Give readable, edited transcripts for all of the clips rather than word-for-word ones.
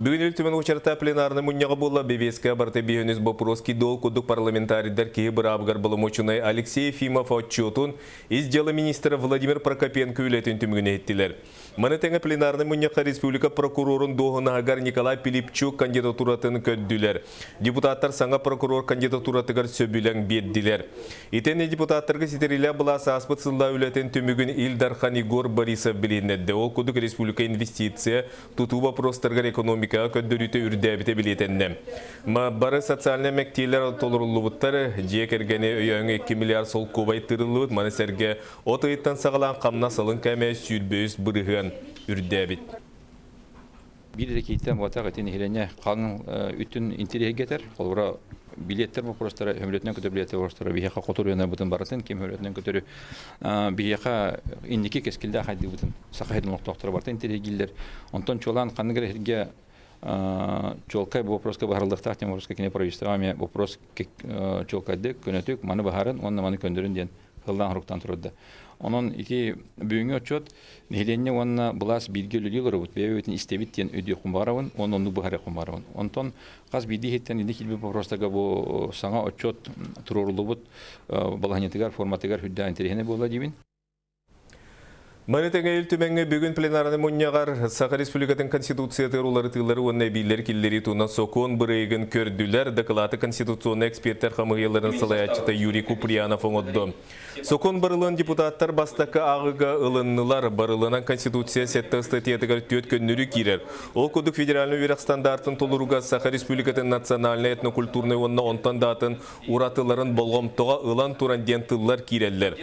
Бүгүн Ил Түмэн уочарата пленарнай мунньаҕа буолла. Бэбиэскэ барыта биһөнүс вопрос кидол курдук парламентарийдар киһи быраабыгар боломуочунай Алексей Ефимов отчуотун ис дьыала министрэ Владимир Прокопенко үлэтин түмүгүн иһиттилэр. Маны тэҥэ пленарнай мунньахха республика прокурорун дуоһунаһыгар Николай Пилипчук кандидатуратын көрдүлэр. Депутаттар саҥа прокурор кандидатуратыгар сөбүлэҥ биэрдилэр. Итиэннэ депутаттарга ситэрилээх былаас ааспыт сыллаа үлэтин түмүгүн Ил Дархан Егор Борисов билиһиннэрдэ. Ол курдук республика инвестиция тутуу боппуруостарыгар экономикаҕа көрдөрүүтэ үрдээбитэ билиэтэннэ. Бары социальнай мэктиэлэр толоруллубуттар, дьиэ кэргэни өйөөҥҥө 2 миллиард солкуобай тыырыллыбыт, маны сэргэ от ыйыттан саҕалаан хамнас алын кээмэйэ 23% үрдээбит. Биир эрэ киһиттэн буотах ити нэһилиэнньэ хаҥ үтүн интириэһиргэтэр. Холобура, билиэттэр боппуруостара, хөмөлүөтүнэн көтөр билиэттэр боппуруостара биһиэхэ хоту районнарбытын барытын, ким хөмөлүөтүнэн көтөрү биһиэхэ инники кэскиллээх хайдыыбытын Саха сирин олохтоохторо барыта интэриэһиргииллэр. Онтон чуолаан ханнык эрэ сиргэ чуолкай бу вопроска быһаарыллыахтаах диэн вопроска кини правительствоҕа эмиэ вопрос чуолкайдык, көнөтүк маны быһаарын уонна маны көннөрүн диэн сыллаан-хоруктаан турарда. Онон ити бүгүҥҥү отчуот нэһилиэнньэ уонна былаас бииргэ үлэлии олоробут, бэйэ-бэйэбитин истэбит диэн өйдүөхпүн баҕарабын уонна оннук быһаарыахпын баҕарабын. Онтон хас биирдии иһиттэн инник киирбит вопростарга бу саҥа отчуот туруоруллубут балаһыанньатыгар, форматыгар сүрдээх интэриэһинэй буолла диибин. Маны тэҥэ Ил Түмэҥҥэ бүгүн пленарнай мунньаҕар Саха Республикатын Конституциятыгар уларытыылары уонна эбиилэри киллэрии туһунан сокуон бырайыгын көрдүлэр. Дакылааты конституционнай экспертэр хамыыһыйаларын салайааччыта Юрий Куприянов оҥордо. Сокуон барылын депутаттар бастакы ааҕыыга ылыннылар. Барылынан Конституция сэттэ ыстатыйатыгар түөрт көннөрүү киирэр. Ол курдук федеральнай үөрэх стандартын толорууга Саха Республикатын национальнай этнокультурнай уонна онтон да атын уратыларын болҕомтоҕо ылан туран диэн тыллар киирэллэр.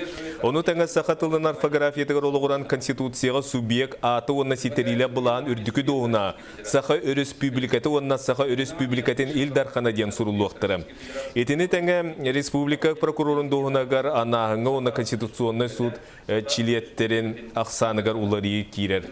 Ону тэҥэ саха тылын орфографиятыгар олоҕуран Конституцияҕа субъект аата уонна ситэриилээх былаан үрдүкү дуоһунаһа Саха Өрөспүүбүлүкэтэ уонна Саха Өрөспүүбүлүкэтин Ил Дархана диэн суруллуохтара. Итини тэҥэ республика прокурорун дуоһунагар анааһыҥҥа уонна Конституционнай суут чилиэттэрин ахсааныгар уларыйыы киирэр.